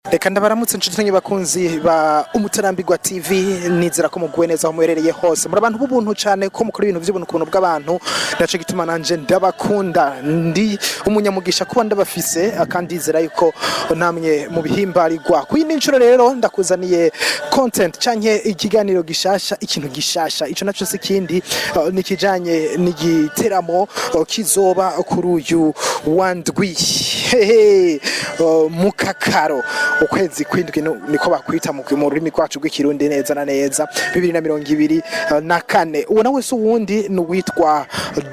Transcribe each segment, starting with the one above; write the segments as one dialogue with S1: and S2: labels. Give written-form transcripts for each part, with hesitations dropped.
S1: Reka ndabaramutse inshuti bakunzi ba Umutarambirwa TV. Nizera ko muguwe neza aho muherereye hose. Muri abantu b'ubuntu cyane, ko mukora ibintu by'ubuntu ku buntu bw'abantu. Naco gituma nanje ndabakunda, ndi umunyamugisha kuba ndabafise, kandi ndizera yuko namwe mu bihimbarirwa. Ku yindi nshuro rero ndakuzaniye content canke ikiganiro gishasha, ikintu gishasha. Ico naco si kindi, nikijanye n'igiteramo kizoba kuri uyu wa ndwi, hehe, mukakaro, ukwezi kwindwi, niko bakwita mu rurimi rwacu rw'Ikirundi, neza na neza 2024. Uwo nawe si uwundi, ni uwitwa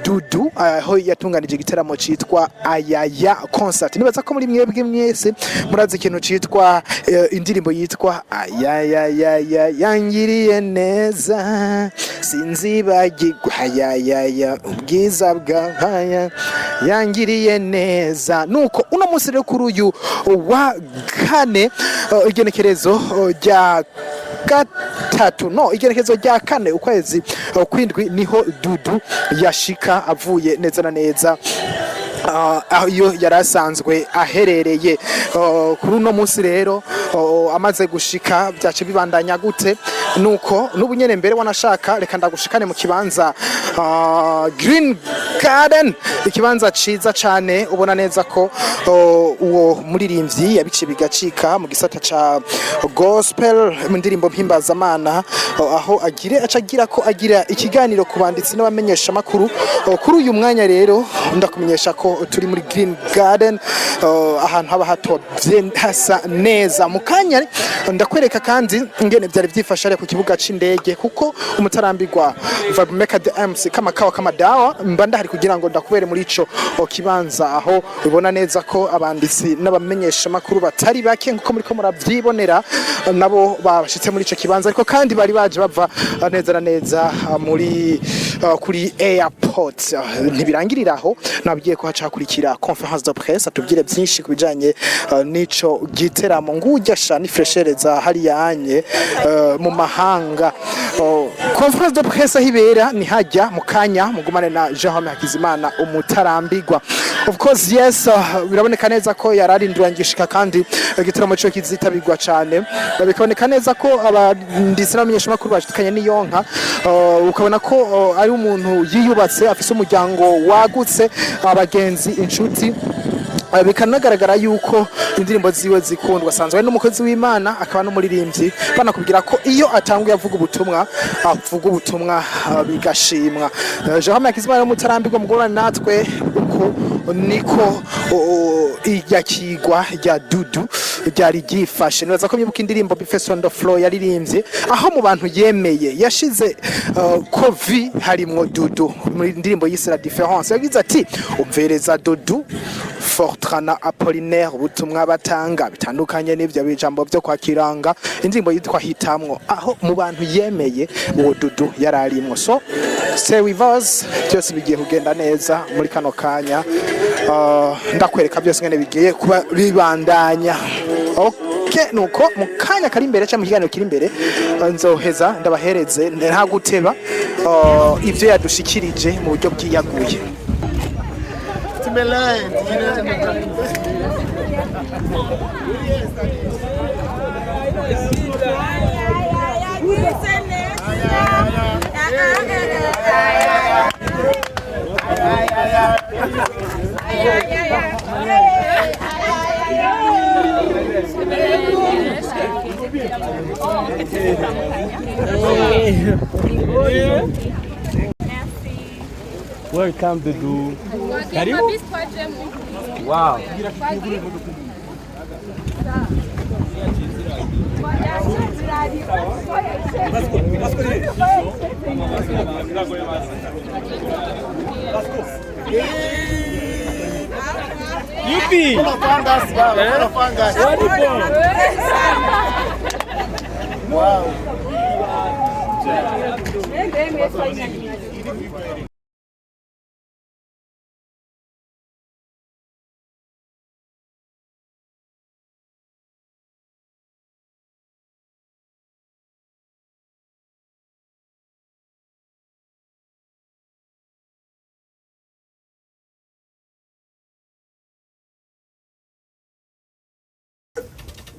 S1: Dudu, aho yatunganije igiteramo citwa Ayaya Concert. Nibaza ko muri mwebwe mwese murazi ikintu citwa indirimbo yitwa "Ayayayaya yangiriye neza, sinzibagirwa ayayaya ubwiza bwa yangiriye neza". Nuko uno munsi rero, kuri uyu wa kane, igenekerezo rya gatatu, no igenekerezo rya kane, ukwezi kwindwi, niho Dudu yashika avuye neza na neza aho iyo yari asanzwe aherereye. Kuri uno munsi rero, amaze gushika, byace bibandanya gute? Nuko n'ubu nyene mbere wanashaka, reka ndagushikane mu kibanza Green Garden, ikibanza ciza cane. Ubona neza ko uwo muririmbyi yabice bigacika mu gisata ca gospel, mu ndirimbo mpimbazamana, aho agire aca agira ko agira ikiganiro ku banditsi n'abamenyesha makuru. Kuri uyu mwanya rero ndakumenyesha ko turi muri Green Garden, ahantu haba hatovye hasa neza. Mu kanya ndakwereka kandi ingene byari byifashe hariya ku kibuga c'indege, kuko Umutarambirwa Vibe Maker the MC, kama kawa kama dawa, mba ndahari kugira ngo ndakubere muri ico kibanza, aho ubona neza ko abanditsi n'abamenyesha makuru batari bake, nkuko muriko muravyibonera, nabo bashitse muri ico kibanza, ariko kandi bari baje bava neza na neza muri kuri airport. Ntibirangirira aho, nabwiye ko haca hakurikira conférence de presse, atubwire byinshi ku bijanye n'ico giteramo. Ngujya sha ni freshereza hariya anye mu mahanga. Oh, conférence de presse aho ibera ni hajya mu kanya. Mugumane na Jerome Hakizimana Umutarambirwa. Of course, yes, biraboneka neza ko yararindira ngishika, kandi igiteramo cyo kizitabirwa cyane. Bikaboneka neza ko abanditsi n'abamenyeshamakuru bashikanye n'iyonka. Ukabona ko ari umuntu yiyubatse, afise umuryango wagutse, abagenzi, inshuti. Bikanagaragara yuko indirimbo ziwe zikundwa. Asanzwe ari n'umukozi w'Imana, akaba n'umuririmbyi. Banakubwira ko iyo atanguye avuga ubutumwa, avuga ubutumwa bigashimwa. Jerome Hakizimana Mutarambirwa, mugorane natwe. Uko niko iyakigwa rya Dudu ryari ryifashe. Nibaza ko mwibuka indirimbo "Bifeso on the Floor" yaririmbye, aho mu bantu yemeye yashize kovi harimwo Dudu. Muri indirimbo yise "La Différence" yagize ati: "Umvereza Dudu, Fortrana, Apollinaire, ubutumwa batanga bitandukanye n'ivyo bijambo byo kwakiranga". Indirimbo yitwa "Hitamwo", aho mu bantu yemeye uwo Dudu yararimwo. So stay with us, byose bigiye kugenda neza muri kano kanya. Ndakwereka byose ngene bigiye kuba bibandanya. Okay, nuko mu kanya kari imbere cyangwa mu kiganiro kiri imbere, nzoheza ndabahereze nta guteba ivyo yadushikirije mu buryo bwiyaguye.
S2: Timberland, you know.
S3: Welcome, Dudu. Karibu. Wow. Yupi.
S2: Full of fungus, baba, full of fungus. Wow.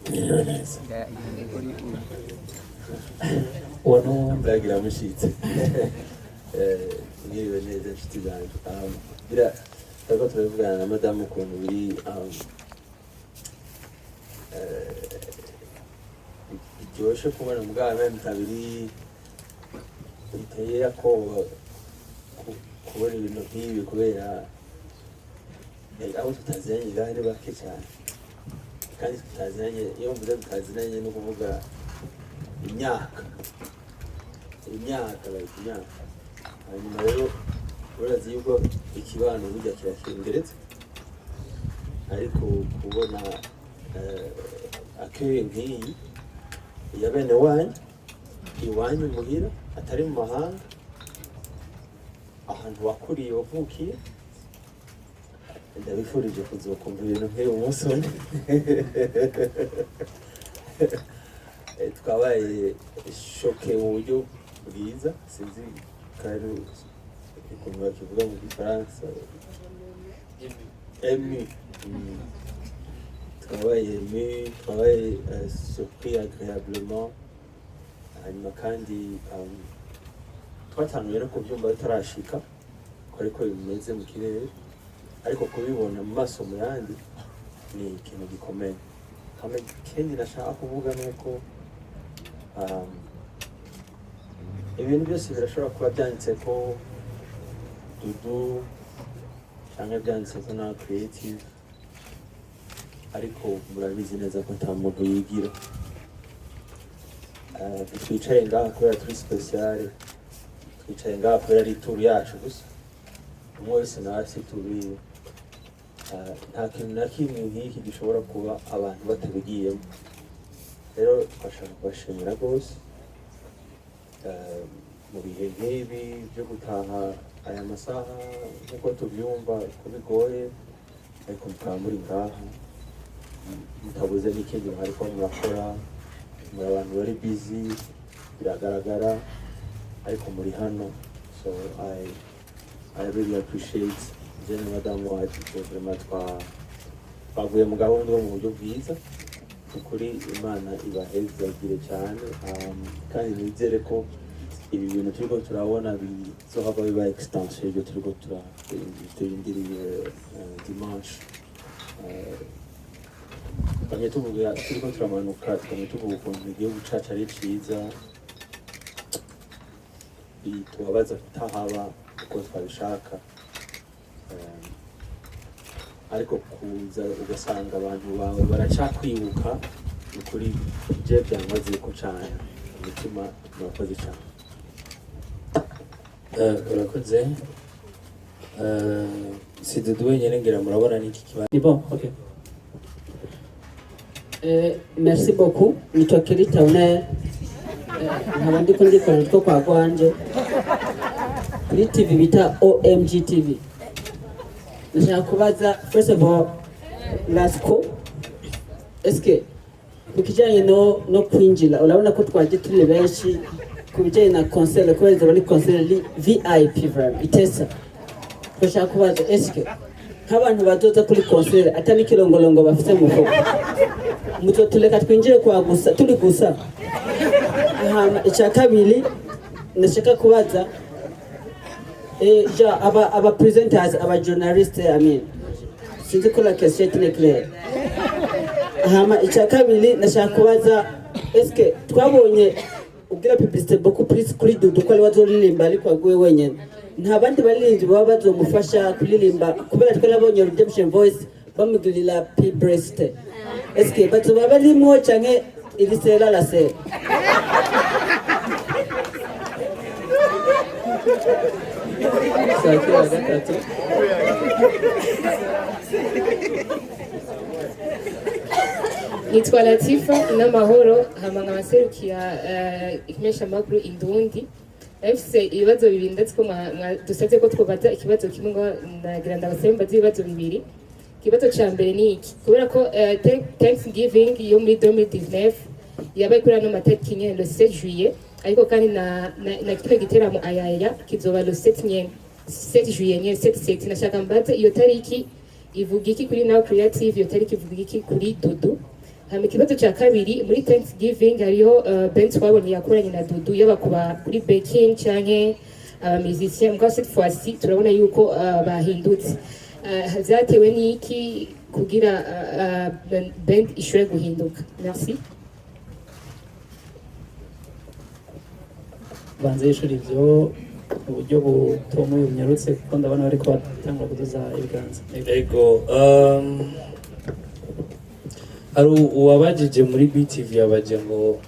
S4: Mwiriwe neza. Uwo numvagira mushitse. Mwiriwe neza, inshuti zanjye. Bira turiko turabivugana na madamu ukuntu biri biryoshe kubona, mugabo même kabiri biteye akoba kubona ibintu nk'ibi, kubera abo tutaziranye ngaha ni bake cyane, kandi tutaziranye, iyo mvuze tutaziranye no kuvuga imyaka, like imyaka. Hanyuma rero urazi yuko ikibano burya kirakengeretse, ariko kubona accueil nk'iyi ya bene wanyu iwanyu muhira, atari mu mahanga, ahantu wakuriye, wavukiye, ndabifurije kuzokumva ibintu nk'ibi umunsi umwe. Twabaye choqué mu buryo bwiza, sinzi kandi ukuntu bakivuga mu Gifaransa, ému. Twabaye ému, twabaye surpris agréablement. Hanyuma kandi twatanguye no kubyumva bitarashika ko ariko bimeze mu kirere, ariko kubibona mu maso mu yandi ni ikintu gikomeye. Hama ikindi nashaka kuvuga ni uko ibintu byose birashobora kuba byanditse ko Dudu cyangwa byanditse ko na Creative, ariko murabizi neza ko nta muntu yigira. Twicaye ngaha kubera turi spécial, twicaye ngaha kubera ari ituru yacu gusa, umwe wese nawe afite ituru yiwe. Nta kintu na kimwe nk'iki gishobora kuba abantu batabigiyemo. Rero twashaka kubashimira rwose. Mu bihe nk'ibi byo gutaha aya masaha, nk'uko tubyumva ko bigoye, ariko mukaba muri ngaha mutabuze n'ikindi mwariko murakora, muri abantu bari busy biragaragara, ariko muri hano. So I really appreciate. Je na madamu wacu vraiment twavuye mu gahunda mu buryo bwiza. Ukuri Imana ibahezagire cyane, kandi nizere ko ibi bintu turiko turabona bizohava biba extension y'ibyo turiko turindiriye dimanche. Twamye tuvuga, turiko turamanuka, twamye tuvuga ukuntu igihugu cacu ari ciza, bitubabaza kutahaba uko twabishaka. Ariko kuza ugasanga abantu bawe baracakwibuka, ni ukuri je byankozeko cane umutima. Murakoze cane.
S5: Urakoze. Si Dudu wenyine, ngira murabona n'iki kibazo.
S6: Ni bon, ok. Merci beaucoup. Nitwa Kelly Towner. Nkaba ndiko ndikorera utwo kwa gwanje kuri TV bita OMG TV. Ndashaka kubaza, first of all, Lasco, eske ku kijyanye no kwinjira, urabona ko twaje turi benshi, ku bijyanye na concert, kubera izaba ari concert VIP vraiment itesa, turashaka kubaza eske nk'abantu bazoza kuri concert atari ikirongolongo bafite mu mufuka, muzotureka twinjire kwa gusa turi gusa? Hama icya kabiri ndashaka kubaza ja aba presenters, aba journaliste, I mean, sinzi ko la question est claire. Hama icya kabiri ndashaka kubaza, eske twabonye ubwira publicité beaucoup plus kuri Dudu ko ari wazoririmba, ariko aguwe wenyine, nta bandi baririmbyi baba bazomufasha kuririmba? Kubera twarabonye Redemption Voice bamugirira publicité, eske bazoba barimwo canke iri sera la sera?
S5: Sakira gatatu.
S7: Nitwa Latifa n'amahoro, hama nkabaserukira ikimenyeshamakuru Indundi. Nafise ibibazo bibiri, ndetse ko dusabye ko twobaza ikibazo kimwe, ngo nagira ndabasabe mbaze ibibazo bibiri. Ikibazo ca mbere ni iki: kubera ko Thanksgiving yo muri 2019 yabaye kuri ano matariki nyene, le 7 juillet, ariko kandi na kino giteramo Ayaya kizoba le 7 nyene, 7 juillet nyene, 7 7. Nashaka mbaze iyo tariki ivuga iki kuri Now Creative, iyo tariki ivuga iki kuri Dudu? Hama ikibazo cya kabiri, muri Thanksgiving hariho band twabonye yakoranye na Dudu, yaba kuba kuri backing canke aba musiciens. Mugabo cette fois-ci turabona yuko bahindutse. Vyatewe n'iki kugira band ishobore guhinduka? Merci.
S8: Banze yishura ivyo mu buryo butomoye, bunyarutse, kuko ndabona bariko batangura kuduza ibiganza. Ego.
S5: Ego, hari uwabajije muri BTV, yabaje ngo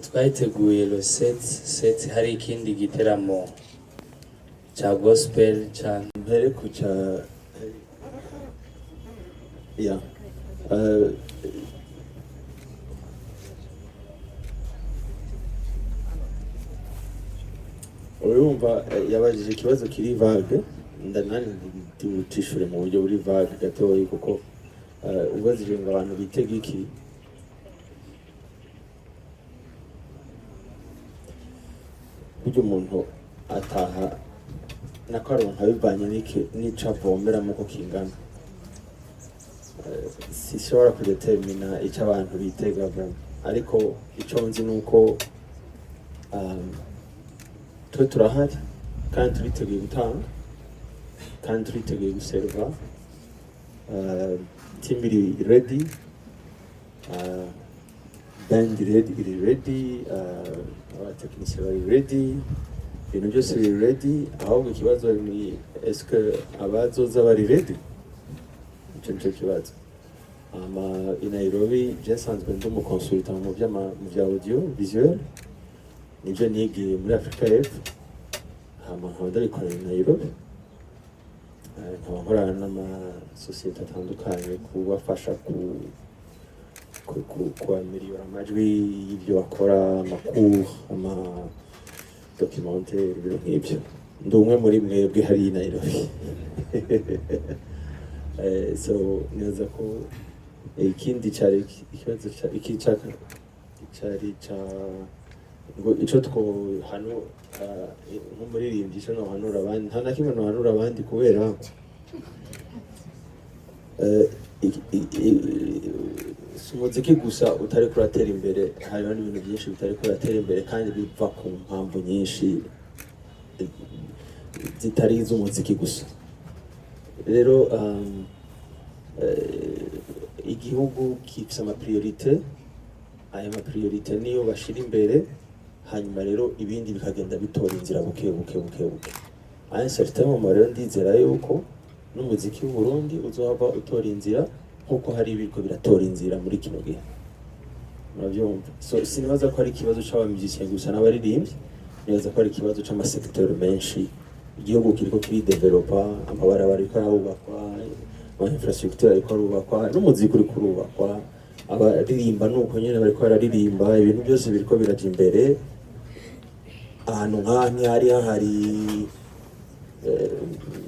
S5: twayiteguye le 7 hari ikindi giteramo ca gospel ca
S4: Mpere ku ca ya urumva, yabajije ikibazo kiri vague, ndanani ndibutishure mu buryo buri vague gatoyi, kuko ubajije ngo abantu bitega iki, burya umuntu ataha nako aronka bivanye n'ico avomeramo uko kingana. Sinshobora kudetermina ico abantu bitega vraiment, ariko ico nzi ni uko twe turahari kandi turiteguye gutanga kandi turiteguye guserva. Team iri ready, band ready, iri ready, abatekinisiye bari ready, ibintu byose biri ready. Ahubwo ikibazo ni: est-ce que abazoza bari ready? Ico nico kibazo. Hama i Nairobi, je nsanzwe ndi umu consultant mu vya audio visuel, nivyo nigiye muri Afrika y'Epfo, hama nkaba ndabikorera i Nairobi. Nkaba nkorana n'amasosiyete atandukanye kubafasha ku améliorer amajwi y'ibyo bakora, amakuru, ama documentaire, ibintu nk'ibyo. Ndi umwe muri mwebwe hariya i Nairobi. So nibaza ko ikindi cari ikibazo iki cari ca ngo ico twohanu nk'umuririmbyi, ico nohanura abandi, nta na kimwe nohanura abandi, kubera si umuziki gusa utari kuratera imbere, hariho n'ibintu byinshi bitari kuratera imbere kandi biva ku mpamvu nyinshi zitari iz'umuziki gusa. Rero igihugu gifise ama priorités, ayo ma priorités niyo bashira imbere, hanyuma rero ibindi bikagenda bitora inzira buke buke buke buke. À un certain moment rero ndizera yuko n'umuziki w'u Burundi uzohava utora inzira nkuko hari ibiriko biratora inzira muri kino gihe, murabyumva. So sinibaza ko ari ikibazo c'aba musiciens gusa n'abaririmbyi, nibaza ko ari ikibazo c'ama secteur menshi. Igihugu kiriko kiridevelopa, amabarabara ariko arubakwa, ama infrastructure ariko arubakwa, n'umuziki uriko urubakwa, abaririmba nuko nyene bariko bararirimba, ibintu byose biriko biraja imbere. Ahantu nk'aha ntihari hahari.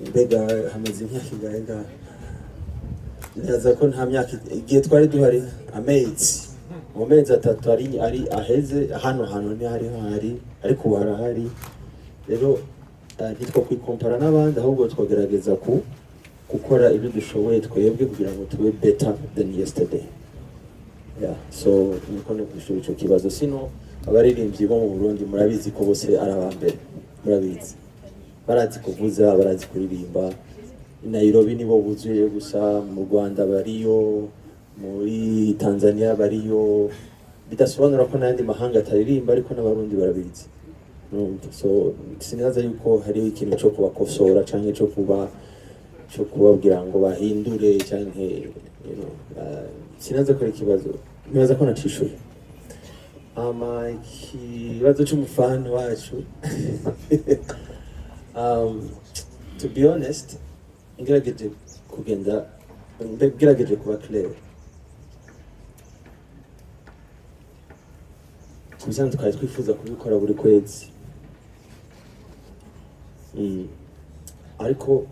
S4: Mbega hamaze imyaka ingahe ngaha? Nibaza ko nta myaka, igihe twari duhari amezi, mu mezi 3 ari aheze, hano hantu ntihari hahari, ariko ubu harahari. Rero ntitwo kwikompara n'abandi, ahubwo twogerageza ku gukora ibyo dushoboye twebwe kugira ngo tube better than yesterday. Yeah, so niko no kwishura ico kibazo. Sino abaririmbyi bo mu Burundi murabizi ko bose ari abambere, murabizi, barazi kuvuza, barazi kuririmba. I Nairobi nibo buzuye gusa, mu Rwanda bariyo, muri Tanzania bariyo, bidasobanura ko n'ayandi mahanga ataririmba, ariko n'Abarundi barabizi. Urumva? So sinibaza yuko hariho ikintu cyo kubakosora canke cyo kubabwira ngo bahindure canke sinaza ko ari ikibazo. Nibaza ko nacishuye. Ama ikibazo c'umufana wacu, to be honest, ngerageje kugenda ngerageje kuba clair, ku bisanzwe twari twifuza kubikora buri kwezi. Ariko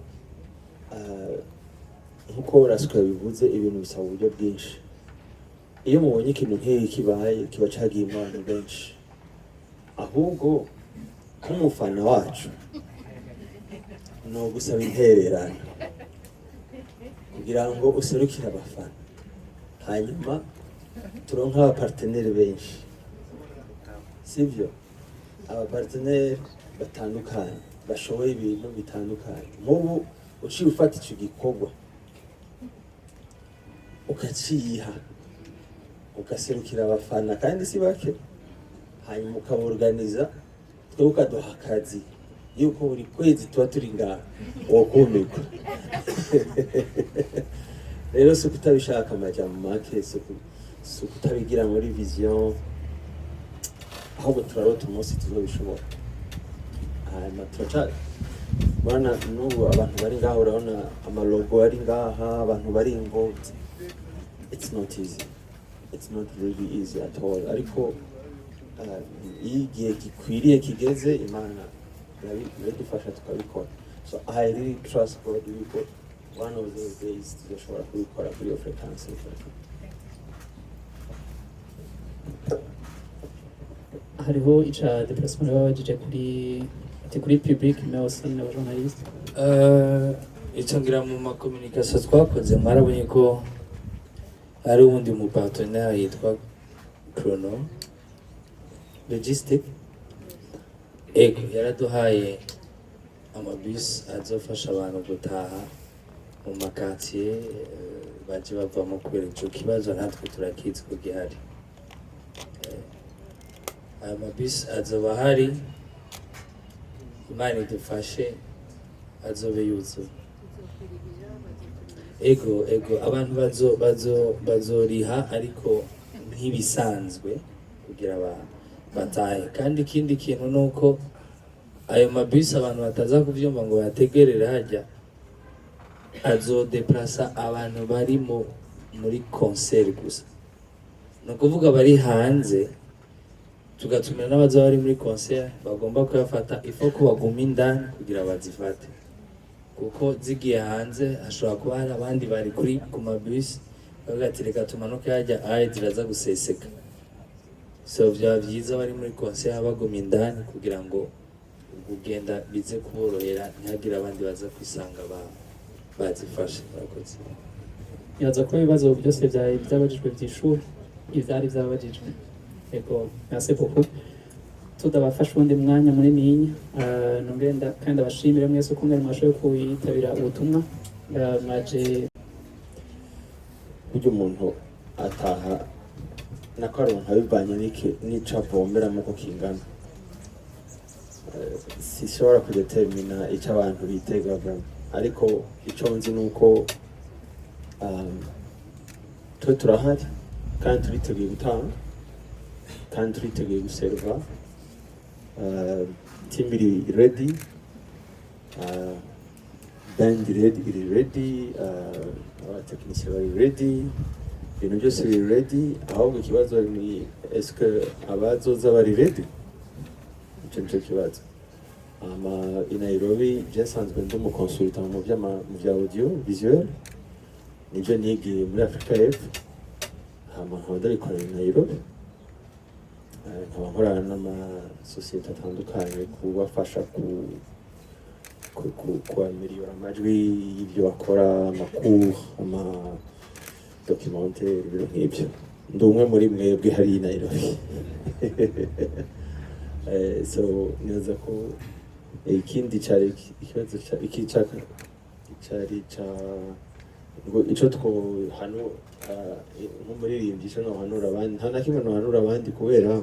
S4: nkuko Rasco yabivuze, ibintu bisaba uburyo bwinshi. Iyo mubonye ikintu nk'iki kibaye, kiba cagiyemo abantu benshi. Ahubwo nk'umufana wacu ni ugusaba intererano kugira ngo userukire abafana. Hanyuma turonke abapartenaires benshi, sivyo? Abapartenaires batandukanye bashoboye ibintu bitandukanye. Nk'ubu uciye ufata ico gikorwa ukaciha, ugaserukira abafana, kandi si bake, hanyuma ukaborganiza, twebwe ukaduha akazi yuko buri kwezi tuba turi ngaha, wokumirwa. Rero si ukutabishaka, amajambo make, si ukutabigira muri vision, ahubwo turarota umunsi tuzobishobora. Hanyuma turaca urabona n'ubu abantu bari ngaha, urabona amalogo ari ngaha, abantu bari involved. It's not easy, it's not really easy at all, ariko iyo igihe gikwiriye kigeze, Imana iradufasha tukabikora. So I really trust God yuko one of those days tuzoshobora kubikora kuri iyo frequency.
S8: Hariho ica déplacement babajije kuri, ati kuri public mais aussi n'abajournaliste.
S5: Ico ngira mu macommunication twakoze mwarabonye ko hari uwundi mu partenaire yitwa Chrono Logistic. Ego, yaraduhaye amabisi azofasha abantu gutaha mu maquartier baje bavamo, kubera ico kibazo natwe turakizi ko gihari. Ayo mabisi azoba ahari, Imana idufashe azobe yuzuye. Ego, abantu bazoriha ariko nk'ibisanzwe kugira batahe. Kandi ikindi kintu ni uko ayo mabisi, abantu bataza kuvyumva ngo bategerere hajya, azodeplasa abantu bari muri concert gusa. Ni ukuvuga bari hanze, tugatumira n'abaza bari muri concert bagomba kuyafata, ifo ko baguma indani kugira bazifate, kuko zigiye hanze hashobora kuba hari abandi bari kuri ku mabisi bavuga ati: "Reka tumanuke hajya aye ziraza guseseka." So byaba byiza bari muri concert baguma indani kugira ngo kugenda bize kuborohera, ntihagire abandi baza kwisanga bazifashe. Murakoze.
S8: Nibaza ko ibibazo byose byari byabajijwe byishuwe, ivyari byabajijwe. Ego, merci beaucoup. Tudabafasha uwundi mwanya munininya, nongere kandi abashimire mwese uko mwari mwashoboye kuyitabira ubutumwa. Mwaje
S4: Burya umuntu ataha nako aronka bivanye n'ico avomeramo uko kingana. Sinshobora kudetermina ico abantu bitega vraiment, ariko ico nzi ni uko twe turahari kandi turiteguye gutanga kandi turiteguye guserva. Team iri ready, band ready, iri ready, abatekinisiye bari ready, ibintu byose biri ready. Ahubwo ikibazo ni: est-ce que abazoza bari ready? Ico nico kibazo. Ama i Nairobi je nsanzwe ndi umuconsultant mu vya audio visuel, nivyo nigiye muri Afrika y'Epfo, hama nkaba ndabikorera i Nairobi. Nkaba nkorana n'amasosiyete atandukanye kubafasha ku améliorer amajwi y'ibyo bakora, amakuru, ama documentaire, ibintu nk'ibyo. Ndi umwe muri mwebwe hariya i Nairobi. So nibaza ko ikindi cari ikibazo iki cari ca ngo ico twohanu nk'umuririmbyi, ico nohanura abandi, nta na kimwe nohanura abandi, kubera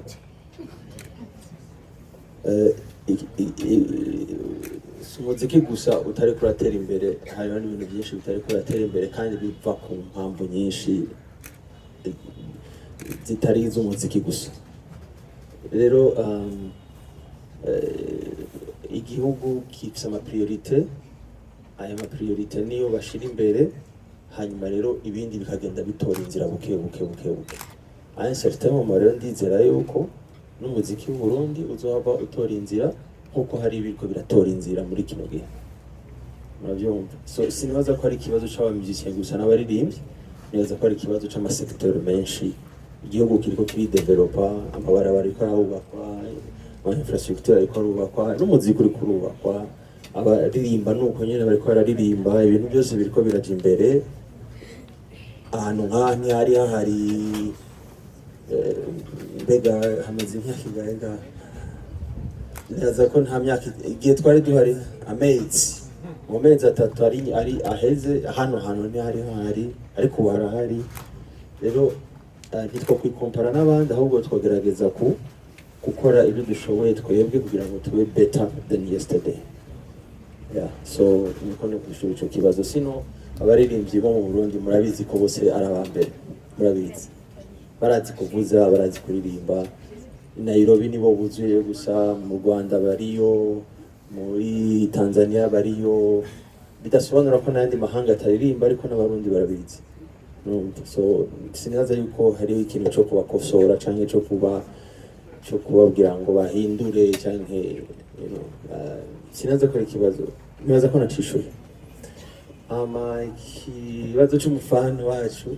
S4: si umuziki gusa utari kuratera imbere, hariho n'ibintu byinshi bitari kuratera imbere kandi biva ku mpamvu nyinshi zitari iz'umuziki gusa. Rero igihugu gifise amapriorité, aya mapriorité niyo bashira imbere, hanyuma rero ibindi bikagenda bitora inzira buke buke buke buke. À un certain moment rero ndizera yuko n'umuziki w'u Burundi uzohava utora inzira nk'uko hari ibiriko biratora inzira muri kino gihe, murabyumva. So sinibaza ko ari ikibazo c'abamusiciens gusa n'abaririmbyi, nibaza ko ari ikibazo c'amasecteur menshi. Igihugu kiriko kiridevelopa, amabarabara ariko arubakwa, ama infrastructure ariko arubakwa, n'umuziki uriko urubakwa, abaririmba nuko nyene bariko bararirimba, ibintu byose biriko biraja imbere. Ahantu nk'aha ntihari hahari. Mbega hamaze imyaka ingahe ngaha? Neza ko nta myaka, igihe twari duhari amezi, mu mezi 3 ari aheze, hano hantu ntihari hahari, ariko ubu harahari. Rero ntitwo kwikompara n'abandi, ahubwo twagerageza ku gukora ibyo dushoboye twebwe kugira ngo tube better than yesterday. Yeah, so niko no kwishura ico kibazo. Sino abaririmbyi bo mu Burundi murabizi ko bose ari abambere, murabizi, barazi kuvuza, barazi kuririmba. I Nairobi nibo buzuye gusa, mu Rwanda bariyo, muri Tanzania bariyo. Bidasobanura ko n'ayandi mahanga ataririmba, ariko n'Abarundi barabizi. Urumva? So sinibaza yuko hariho ikintu co kubakosora canke co kubabwira ngo bahindure canke sinaza ko ari ikibazo. Nibaza ko nacishuye. Ama ikibazo c'umufana wacu,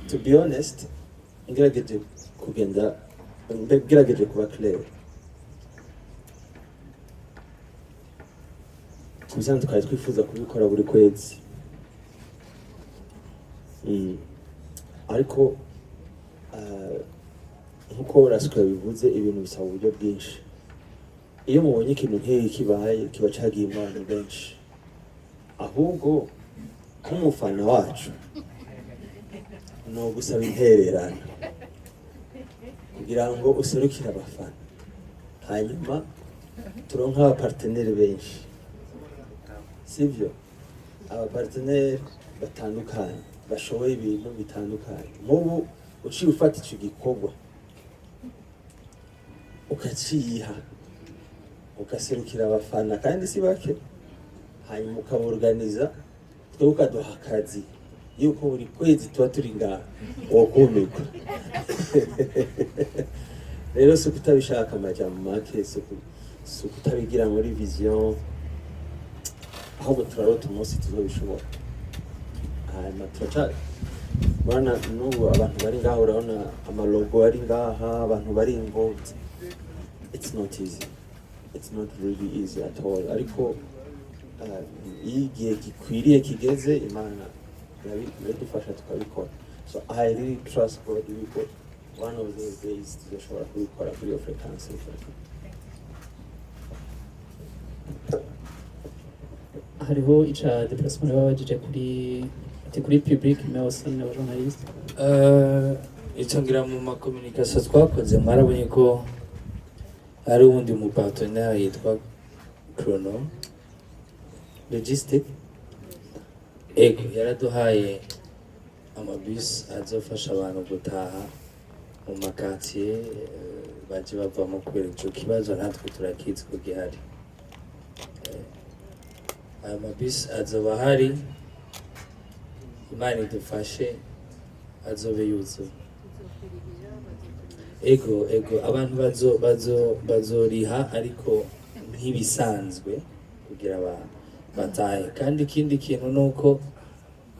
S4: to be honest, ngerageje kugenda, ngerageje kuba clear, ku bisanzwe twari twifuza kubikora buri kwezi. Ariko nkuko Rasco yabivuze, ibintu bisaba uburyo bwinshi. Iyo mubonye ikintu nk'iki kibaye, kiba cagiyemo abantu benshi. Ahubwo nk'umufana wacu ni ugusaba intererano kugira ngo userukire abafana, hanyuma turonke abapartenaires benshi, sivyo? Abapartenaires batandukanye bashoboye ibintu bitandukanye. Nk'ubu uciye ufata ico gikorwa ukaciha, ugaserukira abafana, kandi si bake, hanyuma ukaborganiza, twebwe ukaduha akazi yuko buri kwezi tuba turi ngaha, wokumirwa. Rero si ukutabishaka, amajambo make, si ukutabigira muri vision, ahubwo turarota umunsi tuzobishobora. Hanyuma turaca urabona n'ubu abantu bari ngaha, urabona amalogo ari ngaha, abantu bari involved. It's not easy, it's not really easy at all, ariko iyo igihe gikwiriye kigeze, Imana iradufasha tukabikora. So I really trust God yuko one of those days tuzoshobora kubikora kuri iyo frequency.
S8: Hariho ica déplacement babajije kuri, ati kuri public mais aussi n'aba journalistes.
S5: Ico ngira mu macommunication twakoze mwarabonye ko hari uwundi mu partenaire yitwa Chrono Logistic. Ego, yaraduhaye amabisi azofasha abantu gutaha mu maquartier baje bavamo, kubera ico kibazo natwe turakizi ko gihari. Ayo mabisi azoba ahari, Imana idufashe azobe yuzuye. Ego, abantu bazoriha ariko nk'ibisanzwe kugira batahe. Kandi ikindi kintu ni uko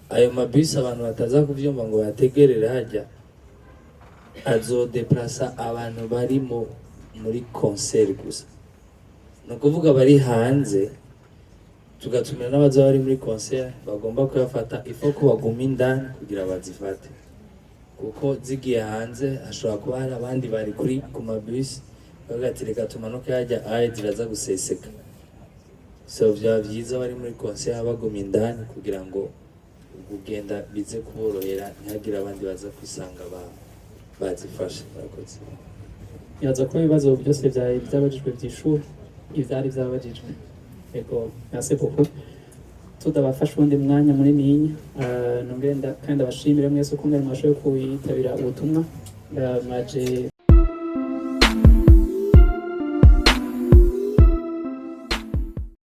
S5: ayo mabisi, abantu bataza kuvyumva ngo bategerere hajya, azodeplasa abantu bari muri concert gusa, ni ukuvuga bari hanze. Tugatumira n'abazoba bari muri concert bagomba kuyafata, ifo ko baguma indani kugira bazifate, kuko zigiye hanze hashobora kuba hari abandi bari ku mabisi bavuga ati reka tumanuke hajya, aye ziraza guseseka. So byaba byiza bari muri concert baguma indani kugira ngo kugenda bize kuborohera, ntihagire abandi baza kwisanga bazifashe. Murakoze.
S8: Nibaza ko ibibazo byose byari byabajijwe byishuwe, ivyari byabajijwe. Ego, merci beaucoup. Tudabafasha uwundi mwanya munininya, nongere kandi ndabashimire mwese uko mwari mwashoboye kuyitabira ubutumwa. Mwaje.